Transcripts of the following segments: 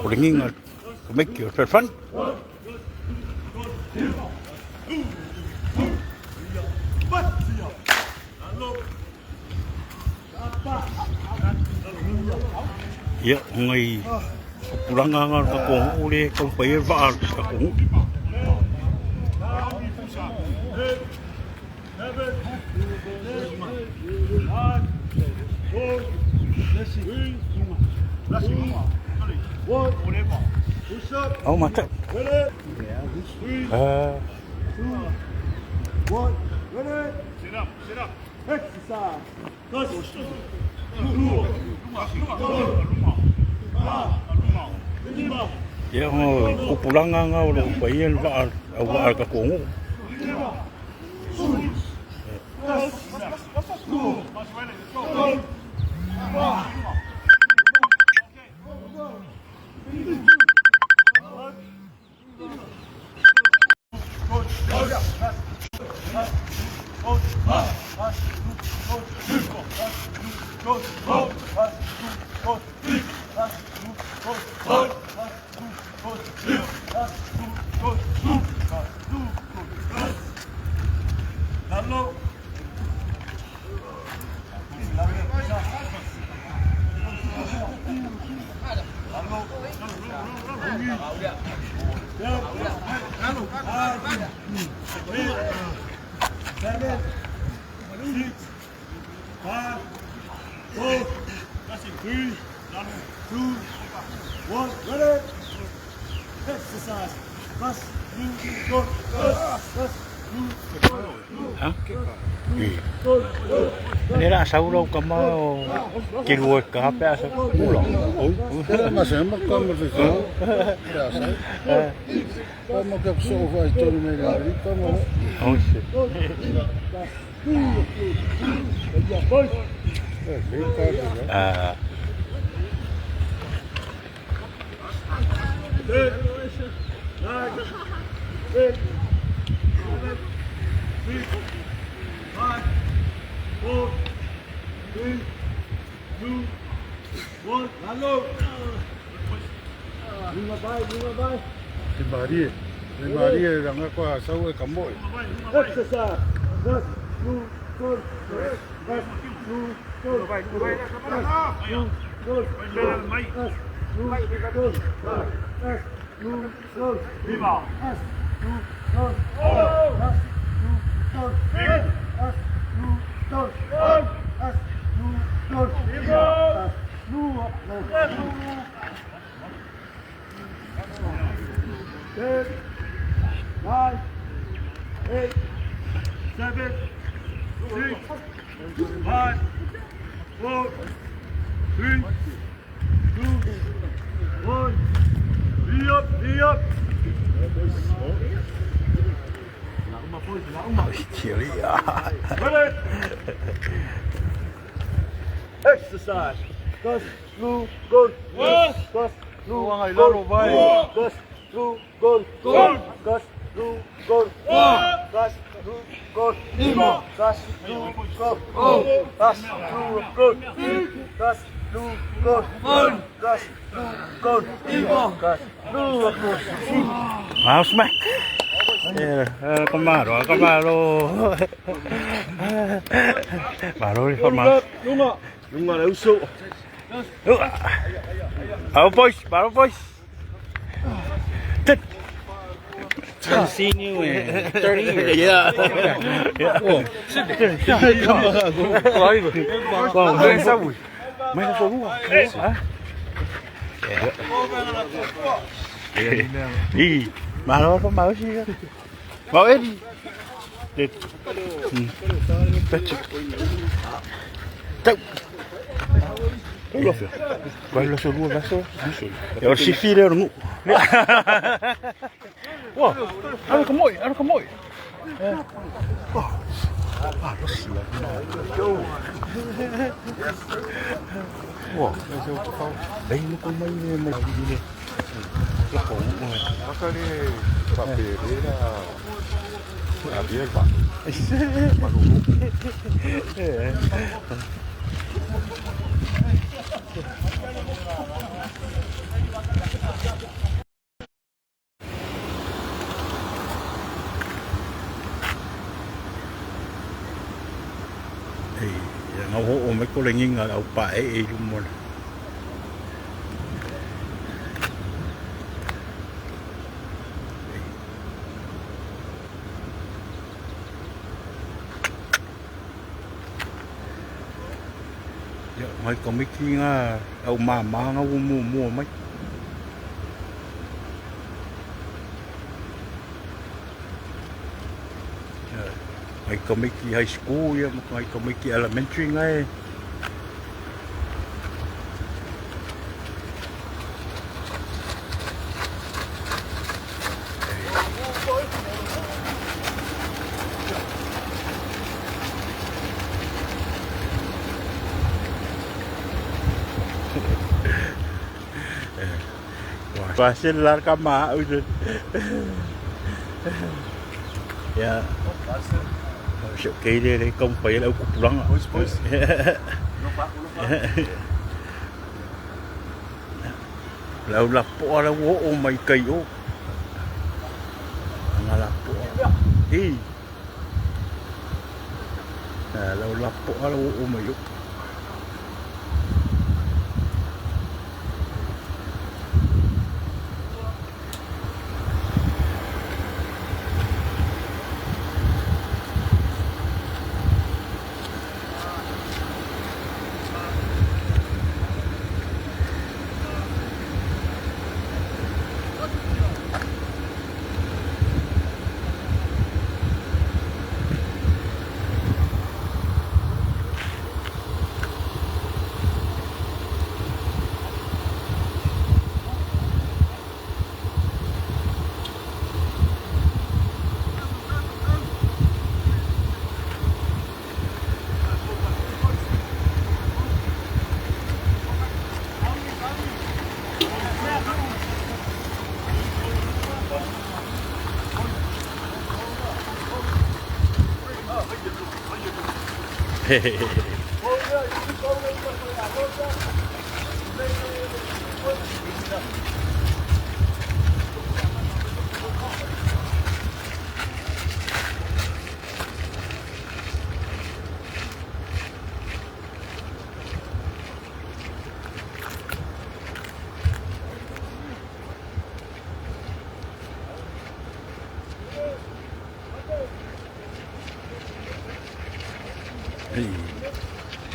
O le giga tamaiti o le fealofani. Ia, o nai tupulaga na o le tatou nuu lea e taumafai ai le vaa o le tatou nuu. Au matai. Ah. Ia, o tupulaga na o lo o fai ai le vaa, au vaa a le tatou nuu. Lea la sau lau tama o ke lua i ka pe a sau pula. Ah. Mau smack. Ka malo, ka malo. Malo le whamalo. Lunga, lunga le uso. Au boys, malo boys. Haven't seen you in 30 years. Yeah. Yeah. Mai la solua. I, malo ko mau si. Mau eri. Tau. Vai la solua vaso. E o si file o ngu. Wa. Ara ka moi, ara ka moi. Ah, lo si. Wa. Lei mo ko mai ne mai ni. La ko. Ua oo mai kolegiga a le aupaeee i luma o le Ia, o nai tamaiti na au mama na ua muamua mai. Nai tamaiti high school ia ma nai tamaiti elementary na e Pasel la ka ma au se. Ya. Se ke le le ka mpa le ku pulanga. Boys, boys. No pa, no pa. Lau la po ala wo o mai kai o. Nga la po. I. Lau la po ala wo o mai o.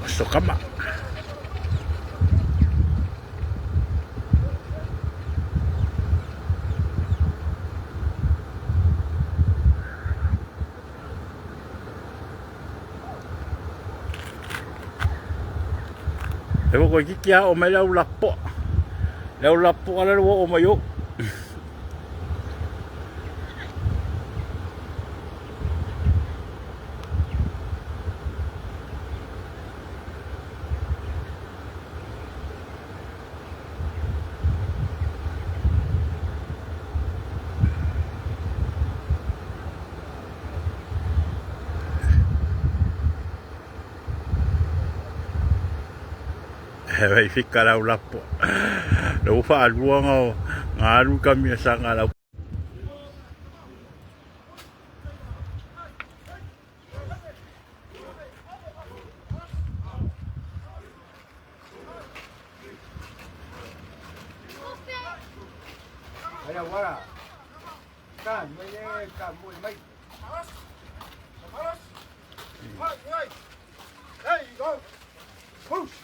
Aso kama. E ko ki a o mai lau lapo. Lau lapo ala lo o mai o. E vai fika lau lapo. Lau whaalua ngā ngā alu kami sa ngā lau. Aia wara. Ka mai e ka mo mai. There you go. Push.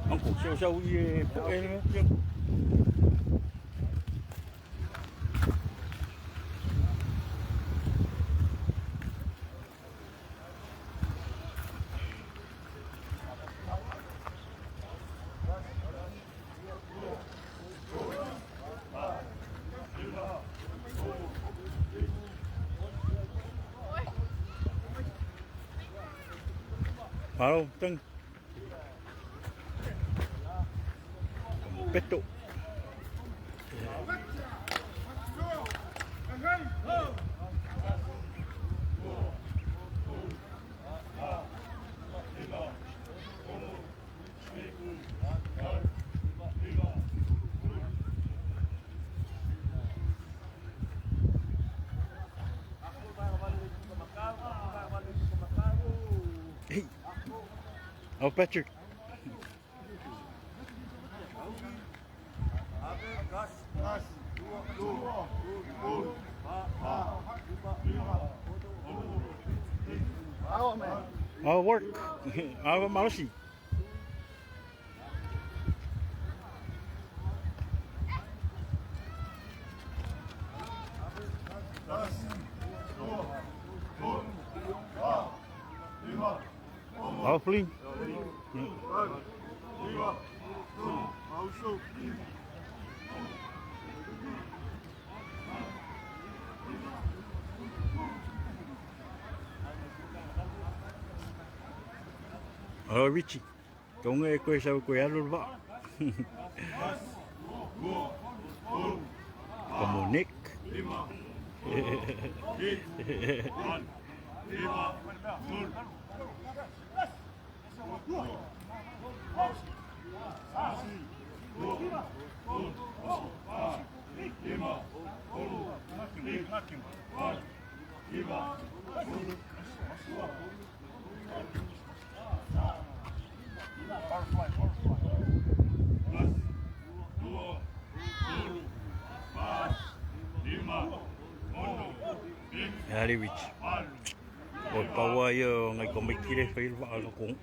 Uncle, so so i e po e le. Malo, tang. Peto. Oh, Patrick. Oh, work. Ava malosi. Oh, Flynn. Oh, Richie. Tonga e koe sau koe alu le vaa. Come on, Nick. Ali Richie. O paua ia o ngai komaiti le whai le vaa ka kong.